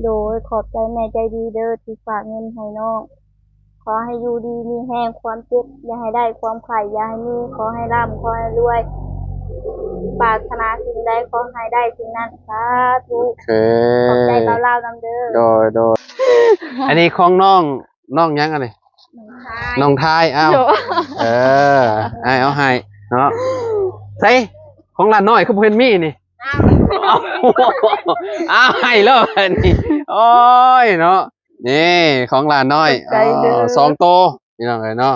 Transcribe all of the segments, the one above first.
ໂດຍ ຂອບໃຈແມ່ໃຈດີເດີ ທີ່ຝາກເງິນໃຫ້ນ້ອງ. ຂໍໃຫ້ຢູ່ດີມີແຮງ, ຄວາມເຈັບຢ່າໃຫ້ໄດ້, ຄວາມໄຂ້ຢ່າໃຫ້ມີ, ຂໍໃຫ້ລ່ຳ ຂໍໃຫ້ລວຍ, ປາດຖະໜາສິ່ງໃດຂໍໃຫ້ໄດ້ສິ່ງນັ້ນ ສາທຸ. ໂອເຄ ຂອບໃຈບ່າວລາວນຳເດີ. ໂດຍ ໂດຍ. ອັນນີ້ຂອງນ້ອງ ນ້ອງຫຍັງອັນນີ້? ນ້ອງທາຍ. ອ້າວ ໂດຍ ເອີ ອ້າຍເອົາໃຫ້ເນາະ. ໃສ ຂອງຫຼານນ້ອຍຄືບໍ່ເຫັນມີນີ້? ອ້າວ ອ້າວ ໃຫ້ແລ້ວອັນນີ້. ໂອ້ຍເນາະ ນີ້ຂອງຫຼານນ້ອຍ. ຂອບໃຈເດີ ອໍ ສອງໂຕ ພີ່ນ້ອງເອີຍເນາະ.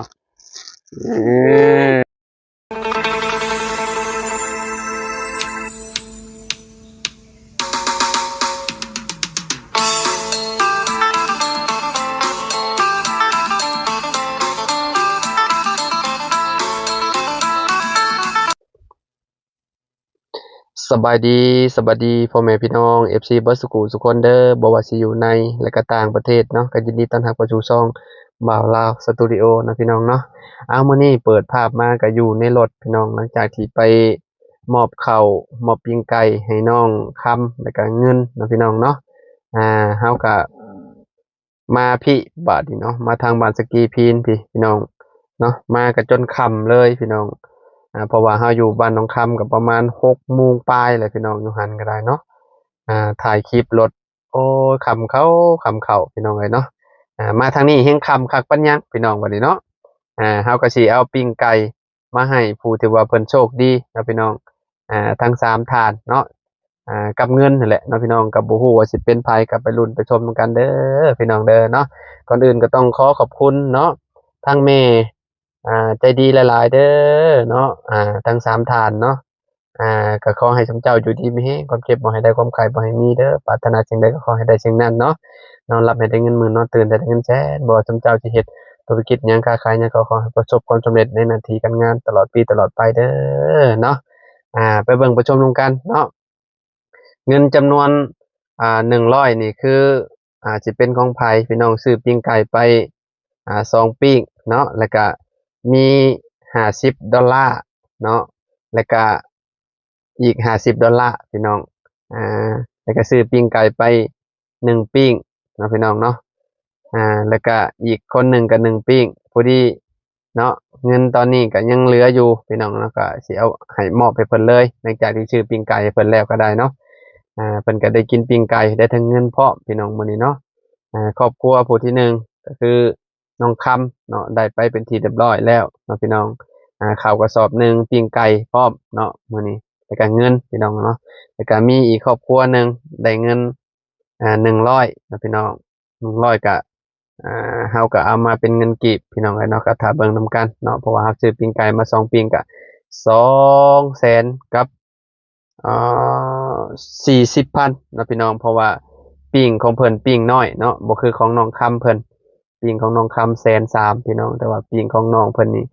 ເອີ ສະບາຍດີ ສະບາຍດີພໍ່ແມ່ພີ່ນ້ອງ ເອັຟຊີ ເບິດສູ່ຜູ້ສູ່ຄົນເດີ ບໍ່ວ່າຊິຢູ່ໃນ ແລະກະຕ່າງປະເທດເນາະ. ກໍຍິນດີຕ້ອນຮັບເຂົ້າສູ່ຊ່ອງບ່າວລາວສະຕູດິໂອເນາະ ພີ່ນ້ອງເນາະ. ເອົາ ມື້ນີ້ເປີດພາບມາກໍຢູ່ໃນລົດ ພີ່ນ້ອງ, ຫຼັງຈາກທີ່ໄປມອບເຂົ້າ ມອບປີ້ງໄກ່ໃຫ້ນ້ອງຄຳ ແລະກະເງິນເນາະ ພີ່ນ້ອງເນາະ. ອ່າ ເຮົາກະ ມາພີ້ບາດນີ້ເນາະ ມາທາງບ້ານສະກີພີນພີ້ ພີ່ນ້ອງເນາະ. ມາກໍຈົນຄ່ຳເລີຍ ພີ່ນ້ອງ. ອ່າ ເພາະວ່າເຮົາຢູ່ບ້ານໜອງຄຳກໍປະມານຫົກໂມງປາຍແລ້ວ ພີ່ນ້ອງ, ຢູ່ຫັ້ນກໍໄດ້ເນາະ. ອ່າ ຖ່າຍຄລິບລົດ ໂອ້ຍ ຄ່ຳເຂົ້າ ຄ່ຳເຂົ້າ ພີ່ນ້ອງເອີຍເນາະ. ອ່າ ມາທາງນີ້ແຮງຄ່ຳຄັກປານຫຍັງ ພີ່ນ້ອງ ບັດນີ້ເນາະ. ອ່າ ເຮົາກໍຊິເອົາປີ້ງໄກ່ ມາໃຫ້ຜູ້ທີ່ວ່າເພິ່ນໂຊກດີເນາະ ພີ່ນ້ອງ. ອ່າ ທັງສາມທ່ານເນາະ ອ່າ ກັບເງິນຫັ້ນແຫຼະເນາະ ພີ່ນ້ອງ. ກໍບໍ່ຮູ້ວ່າຊິເປັນໃຜ ກໍໄປລຸ້ນໄປຊົມນຳກັນເດີ ພີ່ນ້ອງເດີເນາະ. ກ່ອນອື່ນກໍຕ້ອງຂໍຂອບຄຸນເນາະ ທັງແມ່ ອ່າ ໃຈດີຫຼາຍໆເດີເນາະ ອ່າ ທັງສາມທ່ານເນາະ. ອ່າ ກໍຂໍໃຫ້ຊຸມເຈົ້າຢູ່ດີມີແຮງ, ຄວາມເຈັບບໍ່ໃຫ້ໄດ້, ຄວາມໄຂ້ບໍ່ໃຫ້ມີເດີ. ປາດຖະໜາສິ່ງໃດກໍຂໍໃຫ້ໄດ້ສິ່ງນັ້ນເນາະ. ນອນຫຼັບໃຫ້ໄດ້ເງິນໝື່ນ, ນອນຕື່ນໃຫ້ໄດ້ເງິນແສນ. ບໍ່ວ່າຊຸມເຈົ້າຊິເຮັດທຸລະກິດຫຍັງ, ຄ້າຂາຍຫຍັງ, ກໍຂໍໃຫ້ປະສົບຄວາມສຳເລັດໃນໜ້າທີ່ການງານຕະຫຼອດປີຕະຫຼອດໄປເດີເນາະ. ອ່າ ໄປເບິ່ງໄປຊົມນຳກັນເນາະ. ເງິນຈຳນວນ ອ່າ ໜຶ່ງຮ້ອຍນີ້ຄື ອ່າ ຊິເປັນຂອງໃຜ ພີ່ນ້ອງ? ຊື້ປີ້ງໄກ່ໄປ ອ່າ ສອງປີ້ງເນາະ, ແລ້ວກະມີຫ້າສິບດອນລາເນາະ, ແລ້ວກະອີກຫ້າສິບດອນລາ ພີ່ນ້ອງ. ອ່າ ແລ້ວກະຊື້ປີ້ງໄກ່ໄປໜຶ່ງປີ້ງເນາະ ພີ່ນ້ອງເນາະ. ອ່າ ແລ້ວກະອີກຄົນໜຶ່ງກະໜຶ່ງປີ້ງ ພໍດີເນາະ. ເງິນຕອນນີ້ກະຍັງເຫຼືອຢູ່ ພີ່ນ້ອງເນາະ, ກະຊິເອົາໃຫ້ ມອບໃຫ້ເພິ່ນເລີຍ ຫຼັງຈາກທີ່ຊື້ປີ້ງໄກ່ໃຫ້ເພິ່ນແລ້ວກໍໄດ້ເນາະ. ອ່າ ເພິ່ນກໍໄດ້ກິນປີ້ງໄກ່ ໄດ້ທັງເງິນພ້ອມ ພີ່ນ້ອງ ມື້ນີ້ເນາະ. ອ່າ ຄອບຄົວຜູ້ທີໜຶ່ງກໍຄືນ້ອງຄຳເນາະ ໄດ້ໄປເປັນທີ່ຮຽບຮ້ອຍແລ້ວເນາະ ພີ່ນ້ອງ. ອ່າ ເຂົ້າກະສອບໜຶ່ງ ປີ້ງໄກ່ພ້ອມເນາະ ມື້ນີ້ ແລ້ວກະເງິນ ພີ່ນ້ອງເນາະ. ແລ້ວກະມີອີກຄອບຄົວໜຶ່ງໄດ້ເງິນ ອ່າ ໜຶ່ງຮ້ອຍເນາະ ພີ່ນ້ອງ. ໜຶ່ງຮ້ອຍກະ ອ່າ ເຮົາກະເອົາມາເປັນເງິນກີບ ພີ່ນ້ອງເອີຍເນາະ, ກະຖ້າເບິ່ງນຳກັນເນາະ. ເພາະວ່າເຮົາຊື້ປີ້ງໄກ່ມາສອງປີ້ງກະສອງແສນກັບ ອ່າ ສີ່ສິບພັນເນາະ ພີ່ນ້ອງ. ເພາະວ່າປີ້ງຂອງເພິ່ນປີ້ງນ້ອຍເນາະ, ບໍ່ຄືຂອງນ້ອງຄຳເພິ່ນ. ປີ້ງຂອງນ້ອງຄຳແສນສາມ ພີ່ນ້ອງ, ແຕ່ວ່າປີ້ງຂອງນ້ອງເພິ່ນນີ້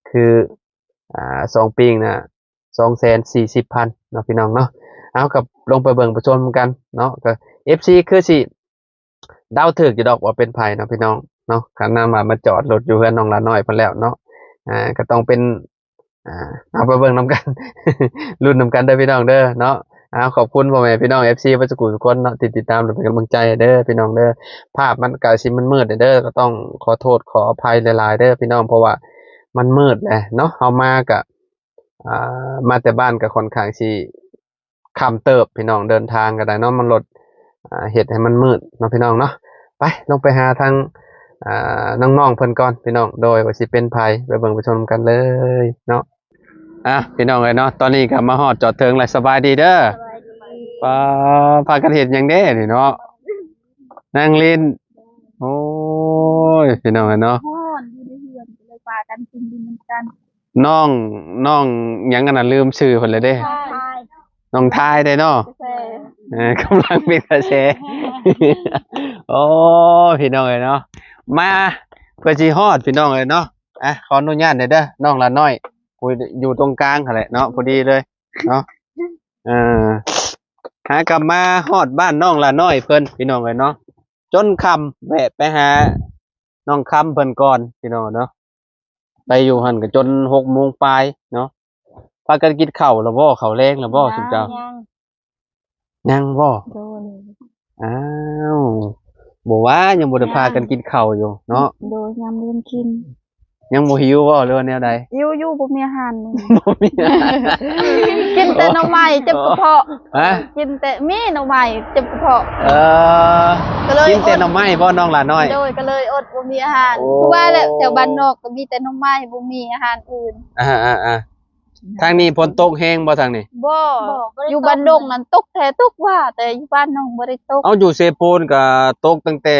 ຄື ອ່າ ສອງປີ້ງນະ ສອງແສນສີ່ສິບພັນເນາະ ພີ່ນ້ອງເນາະ. ເອົາ ກໍລົງໄປເບິ່ງໄປຊົມນຳກັນເນາະ. ກໍ ເອັຟຊີ ຄືຊິເດົາຖືກຢູ່ດອກວ່າເປັນໃຜເນາະ ພີ່ນ້ອງເນາະ, ຄັນນຳວ່າມາຈອດລົດຢູ່ເຮືອນນ້ອງຫຼານ້ອຍເພິ່ນແລ້ວເນາະ. ອ່າ ກໍຕ້ອງເປັນ ອ່າ ເອົາໄປເບິ່ງນຳກັນ ລຸ້ນນຳກັນເດີ ພີ່ນ້ອງເດີເນາະ. ເອົາ ຂອບຄຸນພໍ່ແມ່ພີ່ນ້ອງ ເອັຟຊີ ເບິດສູ່ທຸກຄົນເນາະ ທີ່ຕິດຕາມ ແລະ ເປັນກຳລັງໃຈໃຫ້ເດີ ພີ່ນ້ອງເດີ. ພາບມັນກະຊິມືດໆເດີ ກໍຕ້ອງຂໍໂທດຂໍອະໄພຫຼາຍໆເດີ ພີ່ນ້ອງ, ເພາະວ່າມັນມືດແຫຼະເນາະ. ເຮົາມາກະ ອ່າ ມາແຕ່ບ້ານກໍຄ່ອນຂ້າງຊິຄ່ຳເຕີບ ພີ່ນ້ອງ, ເດີນທາງກໍໄດ້ເນາະ, ມັນລົດ ອ່າ ເຮັດໃຫ້ມັນມືດເນາະ ພີ່ນ້ອງເນາະ. ໄປ ລົງໄປຫາທາງ ອ່າ ນ້ອງໆເພິ່ນກ່ອນ ພີ່ນ້ອງ, ໂດຍ ວ່າຊິເປັນໃຜ ໄປເບິ່ງໄປຊົມນຳກັນເລີຍເນາະ. ອ່ະ ພີ່ນ້ອງເອີຍເນາະ, ຕອນນີ້ກໍມາຮອດຈອດເຖິງແລ້ວ. ສະບາຍດີເດີ. ສະບາຍດີ. ປາ ພາກັນເຮັດຫຍັງເດ້ນີ້ເນາະ? ນັ່ງຫຼິ້ນ. ໂອ້ຍ ພີ່ນ້ອງເອີຍເນາະ, ຮ້ອນຢູ່ໃນເຮືອນ ກໍເລີຍພາກັນກິນດິນນຳກັນ. ນ້ອງ ນ້ອງຫຍັງອັນນັ້ນ ລືມຊື່ເພິ່ນແລ້ວເດ້. ນ້ອງທາຍ. ນ້ອງທາຍເດ້ເນາະ. ເອີ ກຳລັງເປັນກະແສ. ໂອ້ ພີ່ນ້ອງເອີຍເນາະ, ມາເພື່ອຊິຮອດ ພີ່ນ້ອງເອີຍເນາະ. ອ່ະ ຂໍອະນຸຍາດແດ່ເດີ ນ້ອງຫຼານ້ອຍ, ຜູ້ຢູ່ຕົງກາງຫັ້ນແຫຼະເນາະ, ພໍດີເລີຍເນາະ. ເອີ ຫາກັບມາຮອດບ້ານນ້ອງຫຼານ້ອຍເພິ່ນ ພີ່ນ້ອງເອີຍເນາະ. ຈົນຄ່ຳ ແວະໄປຫານ້ອງຄຳເພິ່ນກ່ອນ ພີ່ນ້ອງເນາະ. ໄປຢູ່ຫັ້ນກໍຈົນຫົກໂມງປາຍເນາະ. ພາກັນກິນເຂົ້າແລ້ວບໍ່? ເຂົ້າແລງແລ້ວບໍ່ ຍັງ ຊຸມເຈົ້າ? ຍັງ ຍັງບໍ່? ໂດຍ. ອ້າວ ບໍ່ວ່າ ຍັງບໍ່ໄດ້ພາກັນກິນເຂົ້າຢູ່ເນາະ. ໂດຍ ຍັງບໍ່ທັນກິນ. ຍັງບໍ່ຫິວບໍ່ ຫຼືວ່າແນວໃດ? ຫິວຢູ່ ບໍ່ມີອາຫານ. ບໍ່ມີອາຫານ ກິນແຕ່ໜໍ່ໄມ້ເຈັບກະເພາະ. ຮະ? ກິນແຕ່ ມີໜໍ່ໄມ້ເຈັບກະເພາະ. ເອີ ກໍເລີຍ ກິນແຕ່ໜໍ່ໄມ້ບໍ່ ນ້ອງຫຼ້ານ້ອຍ? ໂດຍ ກໍເລີຍອົດ ບໍ່ມີອາຫານ. ໂອ້ ຄືວ່າແຫຼະ ແຖວບ້ານນອກກໍມີແຕ່ໜໍ່ໄມ້ ບໍ່ມີອາຫານອື່ນ. ອ່າໆໆ ທາງນີ້ຝົນຕົກແຮງບໍ່ທາງນີ້? ບໍ່ ບໍ່ ບໍ່ໄດ້ ຢູ່ບ້ານດົງນັ້ນຕົກແທ້ຕົກວ່າ ແຕ່ຢູ່ບ້ານນ້ອງບໍ່ໄດ້ຕົກ. ເອົ້າ ຢູ່ເຊໂປນກໍຕົກຕັ້ງແຕ່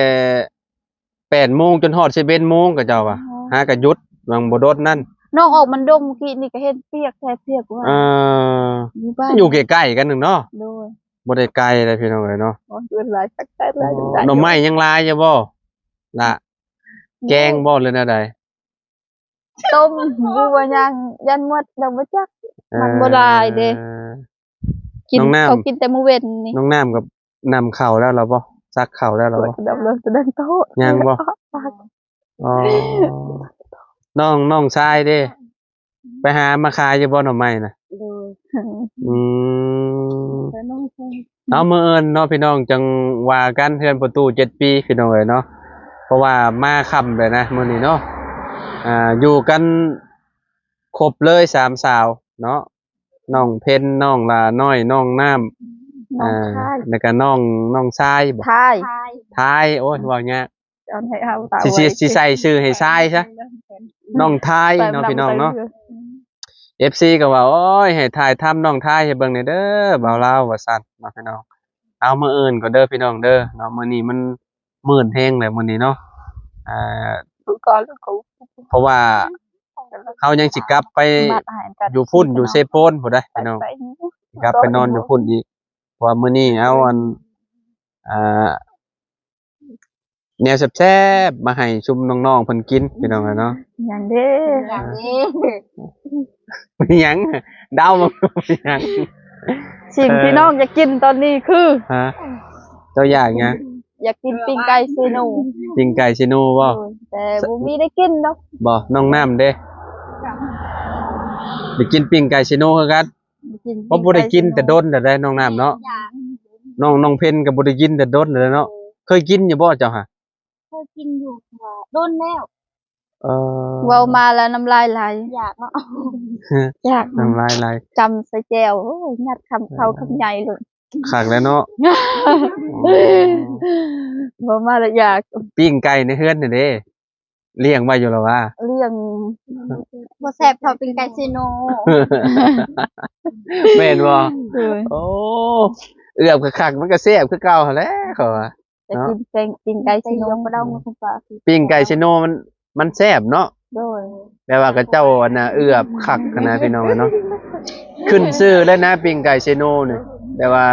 ແປດໂມງຈົນຮອດສິບເອັດໂມງ ເຂົາເຈົ້າວ່າ. ອໍ ຫາກໍຢຸດ ຫວ່າງບໍ່ດົນນັ້ນ. ນ້ອງອອກບ້ານດົງມື້ກີ້ນີ້ກໍເຫັນປຽກແທ້ປຽກວ່າ. ເອີ ຢູ່ບ້ານ ຢູ່ໃກ້ໆກັນໜຶ່ງເນາະ. ໂດຍ ບໍ່ໄດ້ໄກເດ້ພີ່ນ້ອງເອີຍເນາະ. ອໍ ເປັນຫຼາຍ ຕັກໄດ້ຫຼາຍ. ອໍ ໜໍ່ໄມ້ຍັງຫຼາຍຢູ່ບໍ່ລະ? ແກງບໍ່ ຫຼືແນວໃດ? ຕົ້ມຢູ່ວ່າຍັງ ຢ້ານໝົດແລ້ວບໍ່ຈັກ. ເອີ ມັນບໍ່ຫຼາຍເດ້. ເອີ ກິນ ນ້ອງນ້ຳ ເຂົາກິນແຕ່ມື້ເວັນນີ້. ນ້ອງນ້ຳກັບ ນ້ຳເຂົ້າແລ້ວລະບໍ່? ສັກເຂົ້າແລ້ວລະບໍ່? ຍັງບໍ່? ອໍ ນ້ອງ ນ້ອງຊາຍເດ້ ໄປຫາມາຂາຍຢູ່ບໍ່ໜໍ່ໄມ້ນະ? ໂດຍ ອືມ ເອົາ ມື້ອື່ນເນາະພີ່ນ້ອງ ຈັ່ງວ່າກັນ. ເຮືອນປະຕູເຈັດປີ ພີ່ນ້ອງເອີຍເນາະ ເພາະວ່າມາຄ່ຳແລ້ວນະມື້ນີ້ເນາະ. ອ່າ ຢູ່ກັນຄົບເລີຍສາມສາວເນາະ ນ້ອງເພັນ ນ້ອງຫຼ້ານ້ອຍ ນ້ອງນ້ຳ ນ້ອງ ອ່າ ທາຍ ແລ້ວກະນ້ອງ ນ້ອງຊາຍບໍ່? ທາຍ ທາຍ ໂອ້ຍ ເວົ້າຍາກ ຊິ ຊິ ຊິໃສ່ຊື່ໃຫ້ຊາຍຊະ ນ້ອງທາຍເນາະ ພີ່ນ້ອງເນາະ. ເອັຟຊີກໍວ່າ ໂອ້ຍ ໃຫ້ຖ່າຍທຳນ້ອງທາຍໃຫ້ເບິ່ງແດ່ເດີ ບ່າວລາວ ວ່າຊັ້ນເນາະ ພີ່ນ້ອງ. ເອົາ ມື້ອື່ນກໍເດີພີ່ນ້ອງເດີເນາະ ມື້ນີ້ມັນມືດແຮງແລ້ວມື້ນີ້ເນາະ. ອ່າ ເພາະວ່າເຮົາຍັງຊິກັບໄປຢູ່ພຸ້ນ ຢູ່ເຊໂປນພຸ້ນເດ້ພີ່ນ້ອງ ກັບໄປນອນຢູ່ພຸ້ນອີກ ເພາະວ່າມື້ນີ້ເອົາອັນ ອ່າ ແນວແຊບໆມາໃຫ້ຊຸມນ້ອງໆເພິ່ນກິນ ພີ່ນ້ອງເອີຍເນາະ. ຫຍັງເດ້? ຫຍັງເດ້? ຫຍັງ? ເດົາມັນຫຍັງ? ສິ່ງທີ່ນ້ອງຢາກກິນຕອນນີ້ຄື ຮະ? ເຈົ້າຢາກຫຍັງ? ຢາກກິນປີ້ງໄກ່ເຊໂນ. ປີ້ງໄກ່ເຊໂນບໍ່? ໂດຍ ແຕ່ບໍ່ມີໄດ້ກິນດອກ. ບໍ່ ນ້ອງນ້ຳເດ້? ຢາກກິນປີ້ງໄກ່ເຊໂນຄືກັນ. ບໍ່ໄດ້ກິນແຕ່ດົນແລ້ວເດ້ນ້ອງນ້ຳເນາະ. ນ້ອງ ນ້ອງເພັນກໍບໍ່ໄດ້ກິນແຕ່ດົນແລ້ວເນາະ. ເຄີຍກິນຢູ່ບໍ່ເຈົ້າຫະ? ເຄີຍກິນຢູ່ ແຕ່ວ່າດົນແລ້ວ. ເອີ ເວົ້າມາແລ້ວນ້ຳລາຍໄຫຼ. ຢາກເນາະ. ຢາກ ນ້ຳລາຍໄຫຼ. ຈ້ຳໃສ່ແຈ່ວ ໂອ້ຍ ຍັດຄຳເຂົ້າຄຳໃຫຍ່ໂລດ. ຄັກແລ້ວເນາະ. ເວົ້າມາແລ້ວຢາກ. ປີ້ງໄກ່ໃນເຮືອນນີ້ເດ້ ລ້ຽງໄວ້ຢູ່ລະຫວາ? ລ້ຽງ ບໍ່ແຊບເທົ່າປີ້ງໄກ່ເຊໂນ. ແມ່ນບໍ່? ໂດຍ. ໂອ້ ເອືອບຄັກໆ ມັນກໍແຊບຄືເກົ່າຫັ້ນແຫຼະ ເຂົາວ່າ. ຢາກກິນແປ້ງ ປີ້ງໄກ່ເຊໂນ. ປີ້ງໄກ່ເຊໂນມັນ ມັນແຊບເນາະ. ໂດຍ. ແບບວ່າເຂົາເຈົ້າອັນນ່າເອືອບຄັກຫັ້ນນະ ພີ່ນ້ອງເອີຍເນາະ. ຂຶ້ນຊື່ເລີຍນະ ປີ້ງໄກ່ເຊໂນນີ້ ແບບວ່າ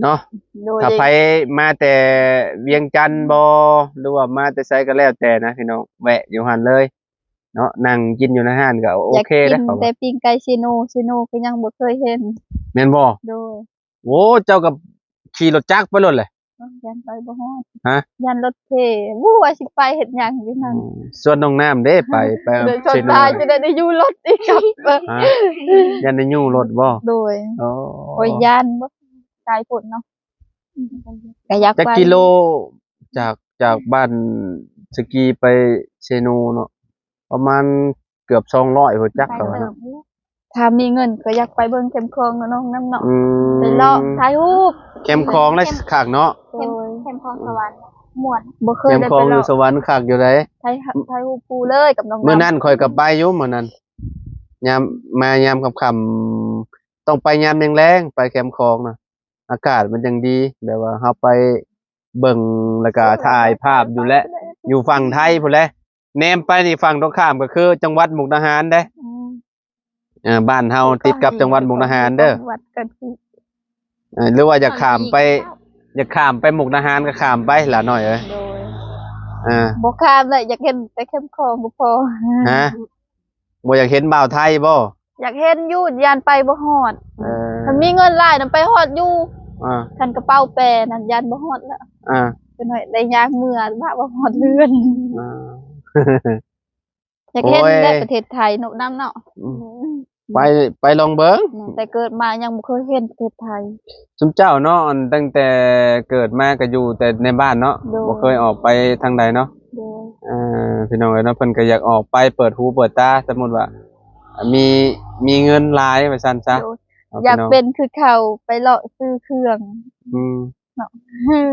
ເນາະ. ໂດຍ. ຖ້າໃຜມາແຕ່ວຽງຈັນບໍ ຫຼືວ່າມາແຕ່ໃສກໍແລ້ວແຕ່ນະ ພີ່ນ້ອງ ແວະຢູ່ຫັ້ນເລີຍເນາະ ນັ່ງກິນຢູ່ໃນຮ້ານກໍໂອເຄເດ້. ຢາກກິນແຕ່ປີ້ງໄກ່ເຊໂນ ເຊໂນກໍຍັງບໍ່ເຄີຍເຫັນ. ແມ່ນບໍ່? ໂດຍ. ໂອ້ ເຈົ້າກໍຂີ່ລົດຈັກໄປໂລດແຫຼະ. ຢ້ານໄປບໍ່ຮອດ. ຮະ? ຢ້ານລົດເພ. ບໍ່ວ່າຊິໄປເຮັດຫຍັງຢູ່ນັ້ນ. ອືມ ຊວນນ້ອງນ້ຳເດ້ ໄປ ໄປເຊໂນ ຈະໄດ້ ໄດ້ຢູ່ລົດອີກກັບ. ຮະ? ຢ້ານໄດ້ຢູ່ລົດບໍ່? ໂດຍ. ໂອ້ ໂອ້ຍ ຢ້ານບໍ່ ໄກໂພດເນາະ. ກໍຢາກໄປ. ຈັກກິໂລ ຈາກ ຈາກບ້ານສະກີໄປເຊໂນເນາະ? ປະມານເກືອບສອງຮ້ອຍພຸ້ນຈັກ ເຂົາວ່າເນາະ. ຖ້າມີເງິນກໍຢາກໄປເບິ່ງແຄມຂອງເນາະ ນ້ອງນ້ຳເນາະ. ອືມ ໄປເລາະຖ່າຍຮູບແຄມຂອງແລ້ວຄັກເນາະ. ໂດຍ. ແຄມ ແຄມຂອງສະຫວັນມ່ວນ. ບໍ່ເຄີຍໄດ້ໄປເລາະ. ແຄມຂອງຢູ່ສະຫວັນຄັກຢູ່ໃດ໋. ຖ່າຍ ຖ່າຍຮູບຄູ່ເລີຍກັບນ້ອງນ້ຳ. ມື້ນັ້ນຂ້ອຍກໍໄປຢູ່ ມື້ນັ້ນ ຍາມ ມາຍາມຄ່ຳໆ ຕ້ອງໄປຍາມແລງໆ ໄປແຄມຂອງນະ ອາກາດມັນຈັ່ງດີ ແບບວ່າເຮົາໄປເບິ່ງ ແລ້ວກໍຖ່າຍພາບຢູ່ແຫຼະ ຢູ່ຝັ່ງໄທພຸ້ນແຫຼະ. ແນມໄປນີ້ຝັ່ງຕົງຂ້າມກໍຄືຈັງຫວັດມຸກດາຫານເດ້. ອືມ ເອີ ບ້ານເຮົາຕິດກັບຈັງຫວັດມຸກດາຫານເດີ. ວັດກັນ ເອີ ຫຼືວ່າຢາກຂ້າມໄປ ຢາກຂ້າມໄປມຸກດາຫານກໍຂ້າມໄປຫຼ້ານ້ອຍເອີຍ. ໂດຍ. ເອີ ບໍ່ຂ້າມແຫຼະ ຢາກເຫັນແຕ່ແຄມຂອງກໍພໍ. ຮະ? ບໍ່ຢາກເຫັນບ່າວໄທບໍ່? ຢາກເຫັນຢູ່ ຢ້ານໄປບໍ່ຮອດ. ເອີ ຄັນມີເງິນຫຼາຍນະໄປຮອດຢູ່. ອ່າ ຄັນກະເປົາແປນັ້ນຢ້ານບໍ່ຮອດແລ້ວ. ອ່າ ຈັກໜ້ອຍໄດ້ຍ່າງເມືອ ບາດບໍ່ຮອດເຮືອນ. ອ່າ ຢາກເຫັນແຫຼະ ໂອ້ຍ ປະເທດໄທເນາະ ນ້ຳເນາະ. ອືມ ອືມ ໄປ ໄປລອງເບິ່ງ ແຕ່ເກີດມາຍັງບໍ່ເຄີຍເຫັນປະເທດໄທ. ຊຸມເຈົ້າເນາະ ອັນຕັ້ງແຕ່ເກີດມາກໍຢູ່ແຕ່ໃນບ້ານເນາະ ໂດຍ ບໍ່ເຄີຍອອກໄປທາງໃດເນາະ. ໂດຍ ເອີ ພີ່ນ້ອງເອີຍເນາະ ເພິ່ນກໍຢາກອອກໄປເປີດຫູເປີດຕາ ສົມມຸດວ່າ ມີ ມີເງິນຫຼາຍວ່າຊັ້ນຊະ ໂດຍ ເນາະ ຢາກເປັນຄືເຂົາ ໄປເລາະຊື້ເຄື່ອງ ອືມ ເນາະ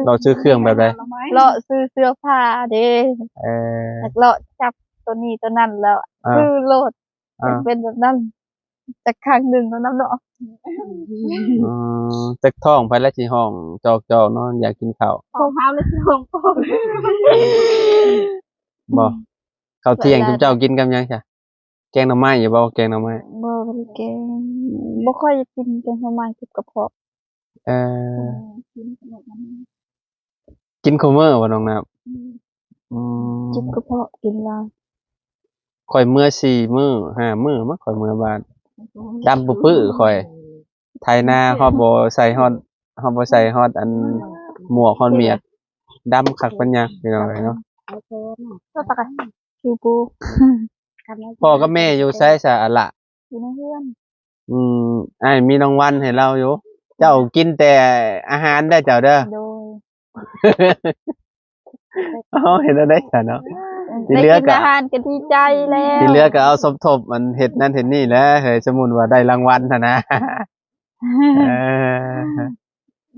ເລາະຊື້ເຄື່ອງແບບໃດ? ເລາະຊື້ເສື້ອຜ້າເດ້ ເອີ ຢາກເລາະຈັບໂຕນີ້ໂຕນັ້ນແລ້ວ ເອີ ຊື້ໂລດ ເອີ ເປັນແບບນັ້ນ ຈັກຄັ້ງໜຶ່ງແລ້ວນຳເນາະ. ອືມ ຈັກທ້ອງໃຜລະຊິຮ້ອງຈອກໆເນາະ ຢາກກິນເຂົ້າ ຂອງເຮົາລະຊິຮ້ອງປອກ ບໍ່? ເຂົ້າທ່ຽງ ເຈົ້າກິນກັບຫຍັງຊະ? ແກງໜໍ່ໄມ້ຢູ່ບໍ່? ແກງໜໍ່ໄມ້ ບໍ່ ບໍ່ໄດ້ແກງ ບໍ່ຄ່ອຍຢາກກິນແກງໜໍ່ໄມ້ ເຈັບກະເພາະ. ເອີ ກິນຂະໜົມ ກິນຄູ່ມື້ບໍ່ນ້ອງນ້ຳ? ອືມ ອືມ ເຈັບກະເພາະ ກິນຫຼາຍ ຂ້ອຍເມືອສີ່ມື້ຫ້າມື້ມັ້ງ ຂ້ອຍເມືອບ້ານ ດຳປຶໆ ຂ້ອຍ ໄຖນາຮອດບໍ່ໃສ່ຮອດ ຮອດບໍ່ໃສ່ຮອດອັນໝວກຮອດໝຽກ ດຳຄັກປານຫຍັງ ພີ່ນ້ອງເອີຍເນາະ. ພໍ່ກັບແມ່ຢູ່ໃສຊະ ອະລະ? ຢູ່ໃນເຮືອນ. ອືມ ອ້າຍມີລາງວັນໃຫ້ລາວຢູ່ ເຈົ້າກິນແຕ່ອາຫານເດີເຈົ້າເດີ. ໂດຍ ເອົາ ເຮັດແນວໃດຊະເນາະ ທີ່ເຫຼືອກໍ ໄດ້ກິນອາຫານກໍດີໃຈແລ້ວ ທີ່ເຫຼືອກໍເອົາສົມທົບ ອັນເຮັດນັ້ນເຮັດນີ້ແຫຼະ ເຮີຍ ສົມມຸດວ່າໄດ້ລາງວັນຫັ້ນນະ ເອີ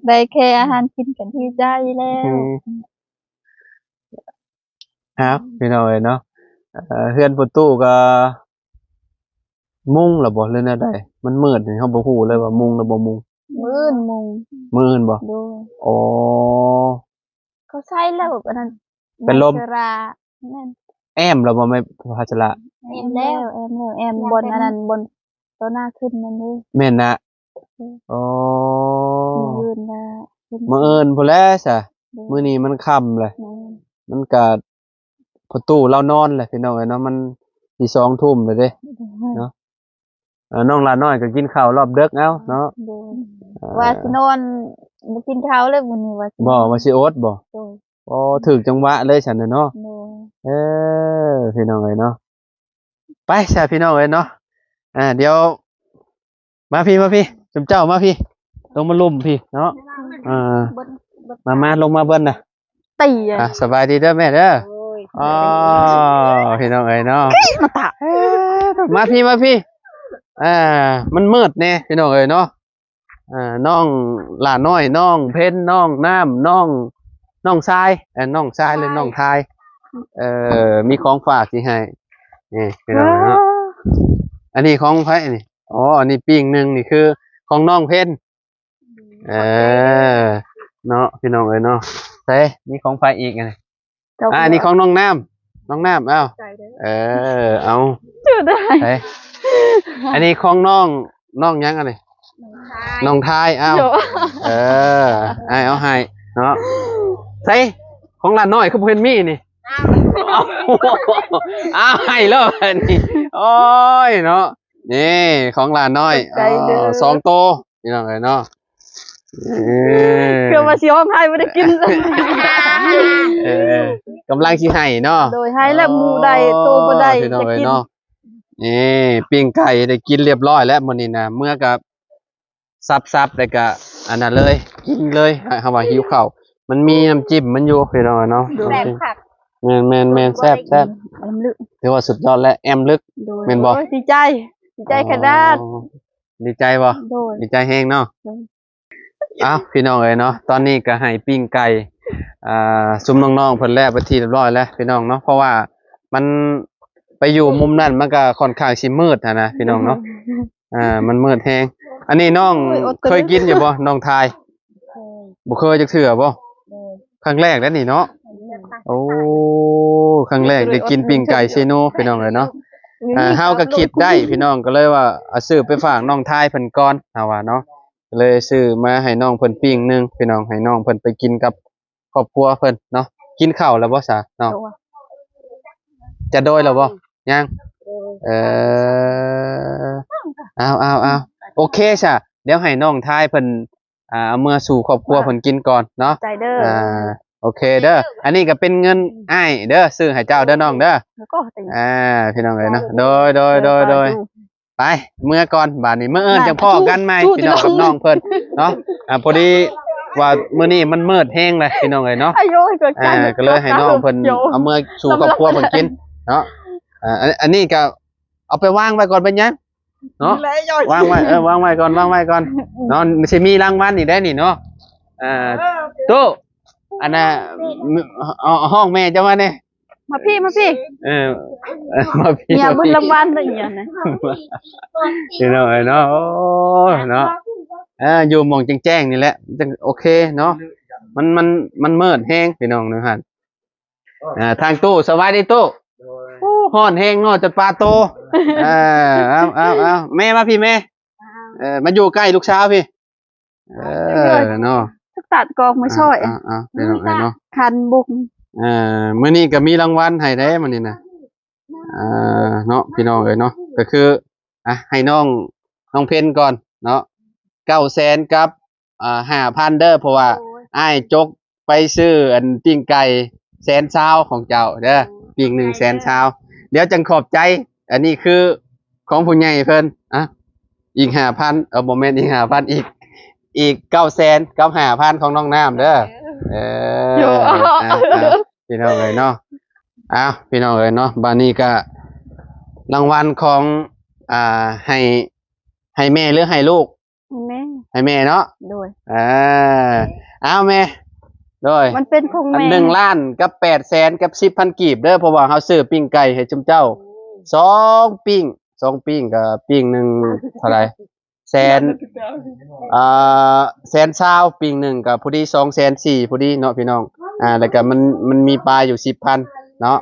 ໄດ້ແຄ່ອາຫານກິນກໍດີໃຈແລ້ວ. ອືມ ເອົ້າ ພີ່ນ້ອງເອີຍເນາະ ເຮືອນປະຕູກໍມຸງແລ້ວບໍ່ ຫຼືແນວໃດ? ມັນມືດນີ້ ເຮົາບໍ່ຮູ້ເລີຍວ່າມຸງຫຼືບໍ່ມຸງ. ມື້ອື່ນມຸງ ມື້ອື່ນບໍ່? ໂດຍ ໂອ້ ເຂົາໃສ່ແລ້ວ ອັນນັ້ນ ເປັນລົມ ແມ່ນ ແອ້ມແລ້ວບໍ່ແມ່ນ ພັດສະລະ? ແອ້ມແລ້ວ ແອ້ມແລ້ວ ແອ້ມບ່ອນອັນນັ້ນ ບ່ອນຕໍ່ໜ້າຂຶ້ນນັ້ນເດ້ ແມ່ນນະ. ໂອ້ ມື້ອື່ນລະ ມື້ອື່ນພຸ້ນແຫຼະຊະ ມື້ນີ້ມັນຄ່ຳແຫຼະ ມັນກະພໍ່ຕູ້ລາວນອນແຫຼະ ພີ່ນ້ອງເອີຍເນາະ ມັນຊິສອງທຸ່ມແລ້ວເດ້ເນາະ. ເອີ ນ້ອງຫຼ້ານ້ອຍກໍກິນເຂົ້າຮອບເດິກເອົາເນາະ ວ່າຊິນອນບໍ່ກິນເຂົ້າເລີຍມື້ນີ້ ວ່າຊິ ບໍ່ ວ່າຊິອົດບໍ່? ໂອ້ ຖືກຈັງຫວະເລີຍຊັ້ນນະເນາະ. ເອີ ພີ່ນ້ອງເອີຍເນາະ ໄປຊະພີ່ນ້ອງເອີຍເນາະ ອ່າ ດຽວ ມາພີ້ ມາພີ້ ຊຸມເຈົ້າມາພີ້ ລົງມາລຸ່ມພີ້ເນາະ ອ່າ ມາ ມາ ລົງມາເບິ່ງນະ ຕີ ອ່າ ສະບາຍດີເດີແມ່ເດີ. ໂອ້ຍ ອໍ ພີ່ນ້ອງເອີຍເນາະ ມາຕະ ມາພີ້ ມາພີ້ ອ່າ ມັນມືດແດ່ພີ່ນ້ອງເອີຍເນາະ. ອ່າ ນ້ອງຫຼ້ານ້ອຍ ນ້ອງເພັນ ນ້ອງນ້ຳ ນ້ອງ ນ້ອງຊາຍ ເອີ ນ້ອງຊາຍ ຫຼືນ້ອງທາຍ ເອີ ມີຂອງຝາກຊິໃຫ້ ນີ້ພີ່ນ້ອງເນາະ. ອັນນີ້ຂອງໃຜນີ້? ອໍ ອັນນີ້ປີ້ງໜຶ່ງ ນີ້ຄືຂອງນ້ອງເພັນ ເອີ ເນາະ ພີ່ນ້ອງເອີຍເນາະ. ໃສ ມີຂອງໃຜອີກອັນນີ້? ອ່າ ອັນນີ້ຂອງນ້ອງນ້ຳ ນ້ອງນ້ຳ ເອົາ ເອີ ເອົາ ໃສ ອັນນີ້ຂອງນ້ອງ ນ້ອງຫຍັງອັນນີ້? ນ້ອງທາຍ ນ້ອງທາຍ ເອົາ ເອີ ອ້າຍເອົາໃຫ້ເນາະ. ໃສ ຂອງຫຼ້ານ້ອຍຄືບໍ່ເຫັນມີນີ້? ເອົາ ເອົາໃຫ້ແລ້ວອັນນີ້ ໂອ້ຍເນາະ. ນີ້ຂອງຫຼ້ານ້ອຍ ຂອບໃຈເດີ ສອງໂຕ ພີ່ນ້ອງເອີຍເນາະ. ເອີ ເກືອບວ່າຊິຮ້ອງໄຫ້ບໍ່ໄດ້ກິນ ເອີ ກຳລັງຊິໃຫ້ເນາະ. ໂດຍ ໃຫ້ແລ້ວໝູ່ໄດ້ ໂຕບໍ່ໄດ້ ພີ່ນ້ອງເອີຍເນາະ. ນີ້ປີ້ງໄກ່ໄດ້ກິນລຽບຮ້ອຍແລ້ວມື້ນີ້ນະ ເມືອກໍສັບໆ ແລ້ວກໍອັນນັ້ນເລີຍ ກິນເລີຍ ເຮົາວ່າຫິວເຂົ້າ ມັນມີນ້ຳຈິ້ມມັນຢູ່ ພີ່ນ້ອງເນາະ. ແຊບຄັກ ແມ່ນໆໆ ແຊບໆ ແອມລຶກ ຖືວ່າສຸດຍອດແລ້ວ ແອມລຶກ ໂດຍ ແມ່ນບໍ່? ໂອ້ຍ ດີໃຈ ດີໃຈຂະໜາດ ອໍ ດີໃຈບໍ່? ໂດຍ ດີໃຈແຮງເນາະ. ໂດຍ ເອົ້າ ພີ່ນ້ອງເອີຍເນາະ ຕອນນີ້ກໍໃຫ້ປີ້ງໄກ່ ອ່າ ຊຸມນ້ອງໆເພິ່ນແລ້ວເປັນທີ່ລຽບຮ້ອຍແລ້ວ ພີ່ນ້ອງເນາະ ເພາະວ່າມັນໄປຢູ່ມຸມນັ້ນ ມັນກໍຂ້ອນຂ້າງຊິມືດຫັ້ນນະ ພີ່ນ້ອງເນາະ. ອ່າ ມັນມືດແຮງ. ອັນນີ້ນ້ອງ ໂອ້ຍ ອົດ ເຄີຍກິນຢູ່ບໍ່ ນ້ອງທາຍ? ເຄີຍ ບໍ່ເຄີຍຈັກເທື່ອບໍ່? ເຄີຍ ຄັ້ງແລກເດ້ນີ້ເນາະ. ໂອ້ ຄັ້ງແລກໄດ້ກິນປີ້ງໄກ່ເຊໂນ ພີ່ນ້ອງເອີຍເນາະ. ອ່າ ເຮົາກໍຄິດໄດ້ ພີ່ນ້ອງ ກໍເລີຍວ່າ ເອົາຊື້ໄປຝາກນ້ອງທາຍເພິ່ນກ່ອນ ເຮົາວ່າເນາະ ກໍເລີຍຊື້ມາໃຫ້ນ້ອງເພິ່ນປີ້ງໜຶ່ງ ພີ່ນ້ອງ ໃຫ້ນ້ອງເພິ່ນໄປກິນກັບຄອບຄົວເພິ່ນເນາະ. ກິນເຂົ້າແລ້ວບໍ່ຊະນ້ອງ? ຈະໂດຍແລ້ວບໍ່? ຍັງ ເອີ ເອົາໆໆ ໂອເຄຊະ ດຽວໃຫ້ນ້ອງທາຍເພິ່ນ ອ່າ ເອົາເມືອສູ່ຄອບຄົວເພິ່ນກິນກ່ອນເນາະ. ໃຈເດີ ອ່າ ໂອເຄເດີ ອັນນີ້ກໍເປັນເງິນອ້າຍເດີ ຊື້ໃຫ້ເຈົ້າເດີນ້ອງເດີ. ອ່າ ພີ່ນ້ອງເອີຍເນາະ ໂດຍໆໆ ໄປ ເມືອກ່ອນ ບາດນີ້ມື້ອື່ນຈັ່ງພໍ້ກັນໃໝ່ ພີ່ນ້ອງກັບນ້ອງເພິ່ນເນາະ. ອ່າ ພໍດີວ່າມື້ນີ້ມັນມືດແຮງເລີຍ ພີ່ນ້ອງເອີຍເນາະ. ອ່າ ກໍເລີຍໃຫ້ນ້ອງເພິ່ນເອົາເມືອສູ່ຄອບຄົວເພິ່ນກິນເນາະ. ອ່າ ອັນ ອັນນີ້ກໍເອົາໄປວາງໄວ້ກ່ອນ ເປັນຫຍັງເນາະ. ວາງໄວ້ ເອີ ວາງໄວ້ກ່ອນ ວາງໄວ້ກ່ອນເນາະ. ຊິມີລາງວັນອີກໄດ໋ນີ້ເນາະ. ອ່າ ຕູ້ ອັນນ່າ ຮ້ອງແມ່ເຈົ້າມາແດ່. ມາພີ້ ມາພີ້ ເອີ ມາພີ້ ເມຍບຸນລາງວັນເດ້ ອີຫຍັງນະ ພີ່ນ້ອງເອີຍເນາະ. ໂອ້ຍເນາະ ເອີ ຢູ່ໝ່ອງແຈ້ງໆນີ້ແຫຼະ ຈັ່ງໂອເຄເນາະ. ມັນ ມັນ ມັນມືດແຮງ ພີ່ນ້ອງເນາະຫັ້ນ. ອ່າ ທາງຕູ້ ສະບາຍດີຕູ້. ໂອ້ ຮ້ອນແຮງເນາະ ຈົນປາໂຕ. ເອີ ເອົາ ເອົາ ເອົາ ແມ່ມາພີ້ແມ່. ເອີ ມາຢູ່ໃກ້ລູກສາວພີ້. ເອີເນາະ ສະຕາດກອງມາຊ່ອຍ. ອ່າໆ ພີ່ນ້ອງເອີຍເນາະ ຄັນບຸກ. ເອີ ມື້ນີ້ກໍມີລາງວັນໃຫ້ເດ້ມື້ນີ້ນະ. ອ່າ ເນາະ ພີ່ນ້ອງເອີຍເນາະ ກໍຄື ອ່າ ໃຫ້ນ້ອງ ນ້ອງເພັນກ່ອນເນາະ ເກົ້າແສນກັບ ອ່າ ຫ້າພັນເດີ ເພາະວ່າອ້າຍຈົກໄປຊື້ອັນປີ້ງໄກ່ແສນຊາວຂອງເຈົ້າເດີ ປີ້ງໜຶ່ງແສນຊາວ. ດຽວຈັ່ງຂອບໃຈ. ອັນນີ້ຄືຂອງຜູ້ໃຫຍ່ເພິ່ນ ອ່ະ ອີກຫ້າພັນ ເອີ ບໍ່ແມ່ນອີກຫ້າພັນ ອີກ ອີກເກົ້າແສນກັບຫ້າພັນຂອງນ້ອງນ້ຳເດີ. ເອີ ເອີ ພີ່ນ້ອງເອີຍເນາະ. ອ້າວ ພີ່ນ້ອງເອີຍເນາະ ບາດນີ້ກະລາງວັນຂອງ ອ່າ ໃຫ້ ໃຫ້ແມ່ ຫຼື ໃຫ້ລູກ? ໃຫ້ແມ່ ໃຫ້ແມ່ເນາະ. ໂດຍ ເອີ ອ້າວແມ່ ໂດຍ ມັນເປັນຂອງແມ່ ອັນໜຶ່ງລ້ານກັບແປດແສນກັບສິບພັນກີບເດີ ເພາະວ່າເຮົາຊື້ປີ້ງໄກ່ໃຫ້ຊຸມເຈົ້າ ອືມ ສອງປີ້ງ ສອງປີ້ງ ກໍປີ້ງໜຶ່ງເທົ່າໃດ ແສນ ອ່າ ແສນຊາວ ປີ້ງໜຶ່ງກໍພໍດີສອງແສນສີ່ພໍດີເນາະ ພີ່ນ້ອງ. ອ່າ ແລ້ວກໍມັນ ມັນມີປາຍຢູ່ສິບພັນເນາະ.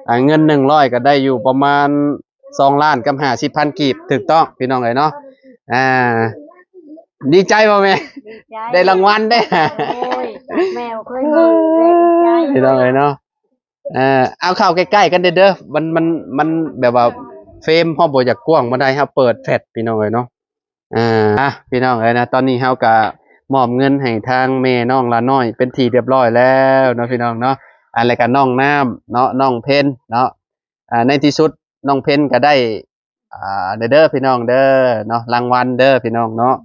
ອ່າ ເງິນໜຶ່ງຮ້ອຍກໍໄດ້ຢູ່ປະມານ ສອງລ້ານກັບຫ້າສິບພັນກີບ ຖືກຕ້ອງ ພີ່ນ້ອງເອີຍເນາະ. ອ່າ ດີໃຈບໍ່ແມ່? ດີໃຈ ໄດ້ລາງວັນເດ້. ໂອ້ຍ ແມ່ບໍ່ເຄີຍມີເລີຍ ດີໃຈ ພີ່ນ້ອງເອີຍເນາະ. ເອີ ເອົາເຂົ້າໃກ້ໆກັນເດີ ມັນ ມັນ ມັນແບບວ່າເຟຣມເຮົາບໍ່ຢາກກວ້າງປານໃດ ເຮົາເປີດແຟດ ພີ່ນ້ອງເອີຍເນາະ. ອ່າ ພີ່ນ້ອງເອີຍນະ ຕອນນີ້ເຮົາກະມອບເງິນໃຫ້ທາງແມ່ນ້ອງຫຼານ້ອຍເປັນທີ່ຮຽບຮ້ອຍແລ້ວເນາະ ພີ່ນ້ອງເນາະ. ອັນ ແລ້ວກະນ້ອງນ້ຳເນາະ ນ້ອງເພັນເນາະ. ອ່າ ໃນທີ່ສຸດນ້ອງເພັນກໍໄດ້ ອ່າ ເດີ ພີ່ນ້ອງເດີເນາະ ລາງວັນເດີ ພີ່ນ້ອງເນາະ.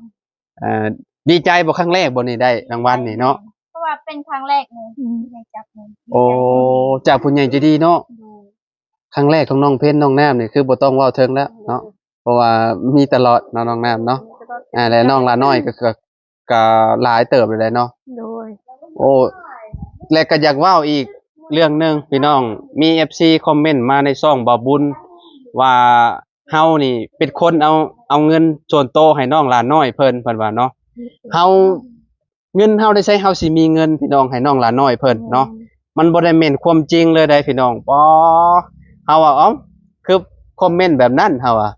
ອ່າ ດີໃຈບໍ່? ຄັ້ງແລກບໍ່ນີ້ໄດ້ລາງວັນນີ້ເນາະ? ເພາະວ່າເປັນຄັ້ງແລກເລີຍ ອືມ ທີ່ໄດ້ຈັບເງິນ. ໂອ້ ດີໃຈ ຈາກຜູ້ໃຫຍ່ໃຈດີເນາະ. ໂດຍ ຄັ້ງແລກຂອງນ້ອງເພັນ ນ້ອງນ້ຳນີ້ຄືບໍ່ຕ້ອງເວົ້າເຖິງແລ້ວເນາະ. ໂດຍ ເພາະວ່າມີຕະຫຼອດເນາະ ນ້ອງນ້ຳເນາະ. ມີຕະຫຼອດ ອ່າ ແລະ ນ້ອງຫຼານ້ອຍກໍ ກໍ ກໍຫຼາຍເຕີບແລ້ວເນາະ. ໂດຍ ໂອ້ ແລະກໍຢາກເວົ້າອີກເລື່ອງໜຶ່ງ ພີ່ນ້ອງ ມີເອັຟຊີຄອມເມັນມາໃນຊ່ອງບ່າວບຸນວ່າ ເຮົານີ້ເປັນຄົນເອົາ ເອົາເງິນສ່ວນໂຕໃຫ້ນ້ອງຫຼານ້ອຍເພິ່ນ ເພິ່ນວ່າເນາະ. ເຮົາ ເງິນເຮົາໄດ້ໃຊ້ ເຮົາຊິມີເງິນ ພີ່ນ້ອງ ໃຫ້ນ້ອງຫຼານ້ອຍເພິ່ນເນາະ. ແມ່ນ ມັນບໍ່ໄດ້ແມ່ນຄວາມຈິງເລີຍໃດ໋ ພີ່ນ້ອງ. ປໍ ເຮົາວ່າ ເອົ້າ ຄືຄອມເມັນແບບນັ້ນ ເຮົາວ່າ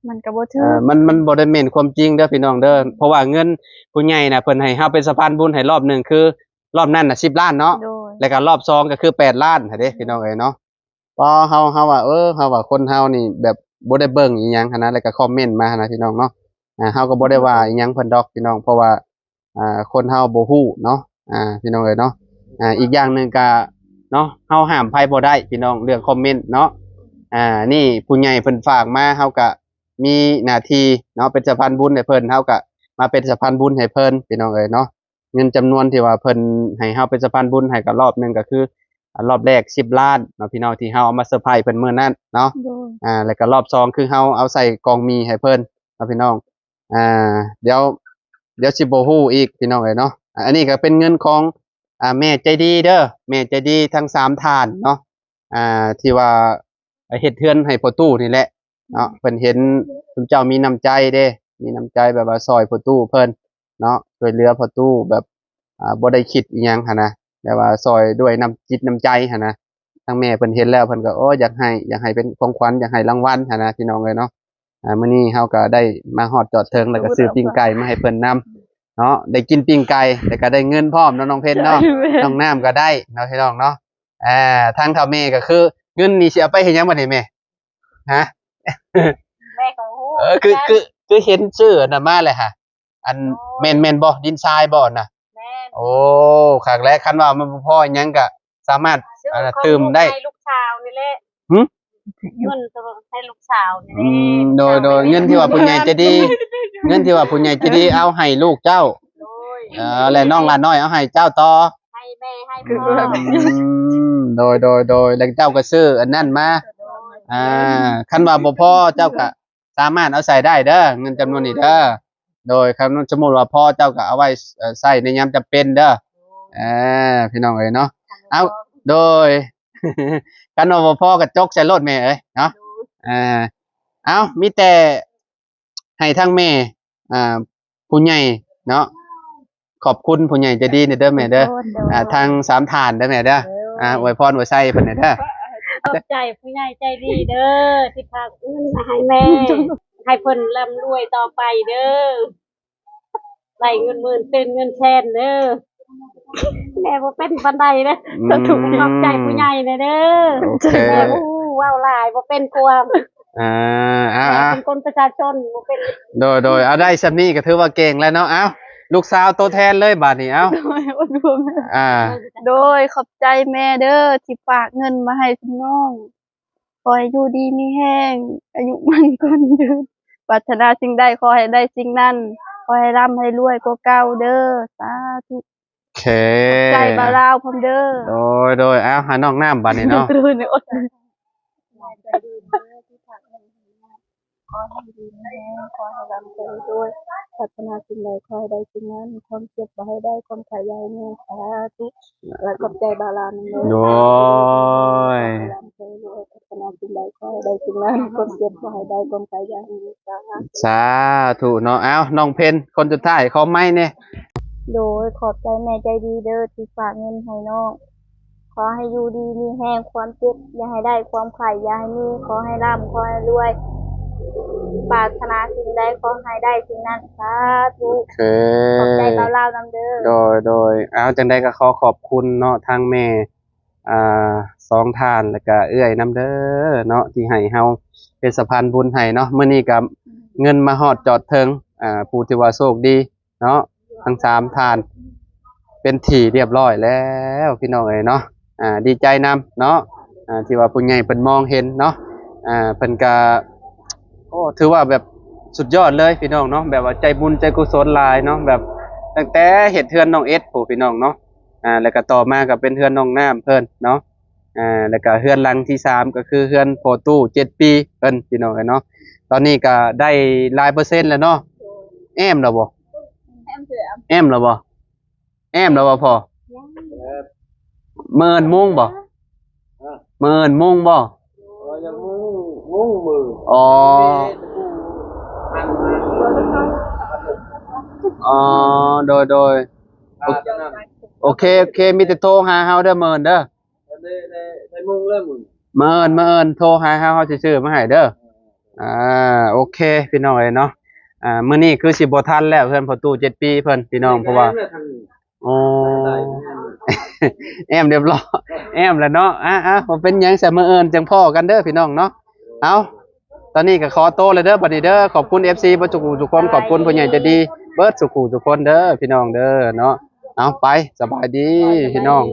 ມັນກໍບໍ່ຖືກ ເອີ ມັນ ມັນບໍ່ໄດ້ແມ່ນຄວາມຈິງເດີ ພີ່ນ້ອງເດີ. ເພາະວ່າເງິນຜູ້ໃຫຍ່ນະ ເພິ່ນໃຫ້ເຮົາເປັນສະພານບຸນໃຫ້ລອບໜຶ່ງ ຄືລອບນັ້ນນະສິບລ້ານເນາະ. ໂດຍ ແລ້ວກໍລອບສອງກໍຄືແປດລ້ານຫັ້ນເດ້ ພີ່ນ້ອງເອີຍເນາະ. ພໍເຮົາ ເຮົາວ່າ ເອີ ເຮົາວ່າຄົນເຮົານີ້ແບບບໍ່ໄດ້ເບິ່ງອີ່ຫຍັງຫັ້ນນະ ແລ້ວກໍຄອມເມັນມາຫັ້ນນະ ພີ່ນ້ອງເນາະ. ອ່າ ເຮົາກໍບໍ່ໄດ້ວ່າອີ່ຫຍັງເພິ່ນດອກ ພີ່ນ້ອງ ເພາະວ່າ ອ່າ ຄົນເຮົາບໍ່ຮູ້ເນາະ ອ່າ ພີ່ນ້ອງເອີຍເນາະ. ອ່າ ອີກຢ່າງໜຶ່ງກໍເນາະ ເຮົາຫ້າມໃຜບໍ່ໄດ້ ພີ່ນ້ອງ ເລື່ອງຄອມເມັນເນາະ. ອ່າ ນີ້ຜູ້ໃຫຍ່ເພິ່ນຝາກມາ ເຮົາກໍມີໜ້າທີ່ເນາະ ເປັນສະພານບຸນໃຫ້ເພິ່ນ ເຮົາກໍມາເປັນສະພານບຸນໃຫ້ເພິ່ນ ພີ່ນ້ອງເອີຍເນາະ. ເງິນຈຳນວນທີ່ວ່າເພິ່ນໃຫ້ເຮົາເປັນສະພານບຸນໃຫ້ກັບລອບໜຶ່ງກໍຄື ອ່າ ລອບແລກສິບລ້ານເນາະ ພີ່ນ້ອງ ທີ່ເຮົາເອົາມາເຊີໄພຣສ໌ເພິ່ນມື້ນັ້ນເນາະ. ໂດຍ ອ່າ ແລ້ວກໍລອບສອງຄືເຮົາເອົາໃສ່ກ່ອງໝີ່ໃຫ້ເພິ່ນເນາະ ພີ່ນ້ອງ. ອ່າ ດຽວ ດຽວຊິບໍ່ຮູ້ອີກ ພີ່ນ້ອງເອີຍເນາະ. ອ່າ ອັນນີ້ກໍເປັນເງິນຂອງ ອ່າ ແມ່ໃຈດີເດີ ແມ່ໃຈດີທັງສາມທ່ານເນາະ ອ່າ ທີ່ວ່າເຮັດເຮືອນໃຫ້ພໍ່ຕູ້ນີ້ແຫຼະ ເນາະ. ເພິ່ນເຫັນຊຸມເຈົ້າມີນ້ຳໃຈເດ້ ມີນ້ຳໃຈແບບວ່າຊ່ອຍພໍ່ຕູ້ເພິ່ນເນາະ ຊ່ວຍເຫຼືອພໍ່ຕູ້ແບບ ອ່າ ບໍ່ໄດ້ຄິດອີ່ຫຍັງຫັ້ນນະ ແບບວ່າຊ່ອຍດ້ວຍນ້ຳຈິດນ້ຳໃຈຫັ້ນນະ. ທາງແມ່ເພິ່ນເຫັນແລ້ວເພິ່ນກໍ ໂອ້ ຢາກໃຫ້ ຢາກໃຫ້ເປັນຂອງຂວັນ ຢາກໃຫ້ລາງວັນຫັ້ນນະ ພີ່ນ້ອງເອີຍເນາະ. ອ່າ ມື້ນີ້ເຮົາກໍໄດ້ມາຮອດຈອດເຖິງ ແລ້ວກໍຊື້ປີ້ງໄກ່ມາໃຫ້ເພິ່ນນຳເນາະ ໄດ້ກິນປີ້ງໄກ່ ແລ້ວກໍໄດ້ເງິນພ້ອມເນາະ ນ້ອງເພັນເນາະ. ແມ່ນ ນ້ອງນ້ຳກໍໄດ້ເນາະ ພີ່ນ້ອງເນາະ. ອ່າ ທາງເຖົ້າແມ່ກໍຄື ເງິນນີ້ຊິເອົາໄປເຮັດຫຍັງບັດນີ້ແມ່? ຮະ ແມ່ກໍບໍ່ຮູ້ ເອີ ຄື ຄື ຄືເຫັນຊື້ອັນນັ້ນມາແຫຼະຫະ ອັນ ໂອ້ຍ ແມ່ນ ແມ່ນບໍ່? ດິນຊາຍບໍ່ນະ? ແມ່ນ ໂອ້ ຄັກແຫຼະ ຄັນວ່າມັນບໍ່ພໍຫຍັງກໍສາມາດ ຊື້ ອັນນັ້ນ ຕື່ມໄດ້ ຂອງລູກໃຫ້ລູກສາວນີ້ແຫຼະ. ຫື? ເງິນໃຫ້ລູກສາວນີ້ ອືມ ໂດຍ ໂດຍ ເງິນທີ່ວ່າຜູ້ໃຫຍ່ໃຈດີ ເງິນທີ່ວ່າຜູ້ໃຫຍ່ໃຈດີເອົາໃຫ້ລູກເຈົ້າ ໂດຍ ເອີ ແລະນ້ອງຫຼ້ານ້ອຍເອົາໃຫ້ເຈົ້າຕໍ່ ໃຫ້ແມ່ໃຫ້ພໍ່ ອືມ ໂດຍ ໂດຍ ໂດຍ ແລ້ວເຈົ້າກໍຊື້ອັນນັ້ນມາ ໂດຍ ອ່າ ຄັນວ່າບໍ່ພໍເຈົ້າກໍ ສາມາດເອົາໃຊ້ໄດ້ເດີ ເງິນຈຳນວນນີ້ເດີ ໂດຍ ຄັນສົມມຸດວ່າພໍເຈົ້າກໍເອົາໄວ້ ເອີ ໃຊ້ໃນຍາມຈຳເປັນເດີ ເອີ ພີ່ນ້ອງເອີຍເນາະ ເອົາ ໂດຍ ຄັນວ່າບໍ່ພໍກໍຈົກໃສ່ໂລດແມ່ເອີຍເນາະ ເອີ ເອົາ ມີແຕ່ໃຫ້ທາງແມ່ ອ່າ ຜູ້ໃຫຍ່ເນາະ ຂອບຄຸນຜູ້ໃຫຍ່ໃຈດີເດີແມ່ເດີ ໂດຍ ໂດຍ ອ່າ ທັງສາມທ່ານເດີແມ່ເດີ ໂດຍ ອ່າ ອວຍພອນອວຍໄຊເພິ່ນແດ່ເດີ ຂອບໃຈຜູ້ໃຫຍ່ໃຈດີເດີ ທີ່ຝາກເງິນມາໃຫ້ແມ່ ໃຫ້ເພິ່ນລ່ຳລວຍຕໍ່ໄປເດີ ໄດ້ເງິນໝື່ນ ຕື່ນເງິນແສນເດີ ແມ່ບໍ່ເປັນປານໃດເດີ ອືມ ຂອບໃຈຜູ້ໃຫຍ່ແດ່ເດີ ໂອເຄ ແມ່ບໍ່ຮູ້ເວົ້າຫຼາຍ ບໍ່ເປັນຄວາມ ອ່າ ເອົາ ເປັນຄົນປະຊາຊົນ ບໍ່ເປັນ ໂດຍ ໂດຍ ເອົາ ໄດ້ຊ່ຳນີ້ກໍຖືວ່າເກັ່ງແລ້ວເນາະ ເອົາ ລູກສາວໂຕແທນເລີຍບາດນີ້ ເອົາ ໂດຍ ອ່າ ໂດຍ ຂອບໃຈແມ່ເດີ ທີ່ຝາກເງິນມາໃຫ້ຊຸມນ້ອງ ຂໍໃຫ້ຢູ່ດີມີແຮງ ອາຍຸໝັ້ນຂວັນຍືນ ປາດຖະໜາສິ່ງໃດຂໍໃຫ້ໄດ້ສິ່ງນັ້ນ ຂໍໃຫ້ລ່ຳໃຫ້ລວຍກວ່າເກົ່າເດີ ສາທຸ ໂອເຄ ຂອບໃຈບ່າວລາວພ້ອມເດີ ໂດຍ ໂດຍ ເອົາ ຫານ້ອງນ້ຳບາດນີ້ເນາະ ໂດຍ ອດ ຂອໃຫ້ຢູ່ດີມີແຮງ ຂໍໃຫ້ຢູ່ດີມີແຮງ ຂໍໃຫ້ລ່ຳໃຫ້ລວຍ ປາດຖະໜາສິ່ງໃດຂໍໃຫ້ໄດ້ສິ່ງນັ້ນ ຄວາມເຈັບບໍ່ໃຫ້ໄດ້ ຄວາມໄຂ້ຢ່າໃຫ້ມີ ສາທຸ ແລະ ຂອບໃຈບ່າວລາວນຳເດີ ໂດຍ ໃຫ້ລ່ຳໃຫ້ລວຍ ປາດຖະໜາສິ່ງໃດຂໍໃຫ້ໄດ້ສິ່ງນັ້ນ ຄວາມເຈັບບໍ່ໃຫ້ໄດ້ ຄວາມໄຂ້ຢ່າໃຫ້ມີ ສາທຸ ສາທຸເນາະ ເອົ້າ ນ້ອງເພັນ ຄົນສຸດທ້າຍ ຂໍໄມແດ່ ໂດຍ ຂອບໃຈແມ່ໃຈດີເດີ ທີ່ຝາກເງິນໃຫ້ນ້ອງ ຂໍໃຫ້ຢູ່ດີມີແຮງ ຄວາມເຈັບຢ່າໃຫ້ໄດ້ ຄວາມໄຂ້ຢ່າໃຫ້ມີ ຂໍໃຫ້ລ່ຳ ຂໍໃຫ້ລວຍ ປາດຖະໜາສິ່ງໃດຂໍໃຫ້ໄດ້ສິ່ງນັ້ນ ສາທຸ ໂອເຄ ຂອບໃຈບ່າວລາວນຳເດີ ໂດຍ ໂດຍ ເອົາ ຈັ່ງໃດກໍຂໍຂອບຄຸນເນາະ ທາງແມ່ ອ່າ ສອງທ່ານ ແລ້ວກໍເອື້ອຍນຳເດີເນາະ ທີ່ໃຫ້ເຮົາເປັນສະພານບຸນໃຫ້ເນາະ ມື້ນີ້ກໍເງິນມາຮອດຈອດເຖິງ ອ່າ ຜູ້ທີ່ວ່າໂຊກດີ ເນາະ ທັງສາມທ່ານເປັນທີ່ຮຽບຮ້ອຍແລ້ວ ພີ່ນ້ອງເອີຍເນາະ ອ່າ ດີໃຈນຳເນາະ ອ່າ ທີ່ວ່າຜູ້ໃຫຍ່ເພິ່ນມອງເຫັນເນາະ ອ່າ ເພິ່ນກະ ໂອ້ ຖືວ່າແບບສຸດຍອດເລີຍພີ່ນ້ອງເນາະ ແບບວ່າໃຈບຸນໃຈກຸສົນຫຼາຍເນາະ ແບບຕັ້ງແຕ່ເຮັດເຮືອນນ້ອງເອັດພຸ້ນ ພີ່ນ້ອງເນາະ ອ່າ ແລ້ວກະຕໍ່ມາກະເປັນເຮືອນນ້ອງນ້ຳເພິ່ນເນາະ ອ່າ ແລ້ວກະເຮືອນຫຼັງທີສາມ ກໍຄືເຮືອນພໍ່ຕູ້ເຈັດປີເພິ່ນ ພີ່ນ້ອງເອີຍເນາະ ຕອນນີ້ກະໄດ້ຫຼາຍເປີເຊັນແລ້ວເນາະ ແອ້ມແລ້ວບໍ່? ແອ້ມແລ້ວບໍ່? ແອ້ມແລ້ວບໍ່ພໍ່? ມື້ອື່ນມຸງບໍ່? ມື້ອື່ນມຸງບໍ່? ອໍ ໂດຍ ໂດຍ ໂອເຄ ໂອເຄ ມີແຕ່ໂທຫາເຮົາເດີ ມື້ອື່ນເດີ ໄດ້ ໄດ້ ໄດ້ມຸງແລ້ວມື້ນີ້ ມື້ອື່ນ ມື້ອື່ນໂທຫາເຮົາ ເຮົາຊິຊື້ມາໃຫ້ເດີ ອ່າ ໂອເຄ ພີ່ນ້ອງເອີຍເນາະ ອ່າ ມື້ນີ້ຄືຊິບໍ່ທັນແລ້ວ ເຮືອນພໍ່ຕູ້ເຈັດປີເພິ່ນ ພີ່ນ້ອງ ເພາະວ່າ ໂອ້ ແອ້ມລຽບລ້ອຍ ແອ້ມແລ້ວເນາະ ອ່າໆ ບໍ່ເປັນຫຍັງ ຊະມື້ອື່ນຈັ່ງພໍ້ກັນເດີພີ່ນ້ອງເນາະ ເອົາ ຕອນນີ້ກໍຂໍໂຕແລ້ວເດີ ບັດນີ້ເດີ ຂອບຄຸນເອັຟຊີເບິດທຸກຜູ້ທຸກຄົນ ຂອບຄຸນຜູ້ໃຫຍ່ໃຈດີເບິດທຸກຜູ້ທຸກຄົນເດີ ພີ່ນ້ອງເດີເນາະ ເອົາ ໄປ ສະບາຍດີພີ່ນ້ອງ.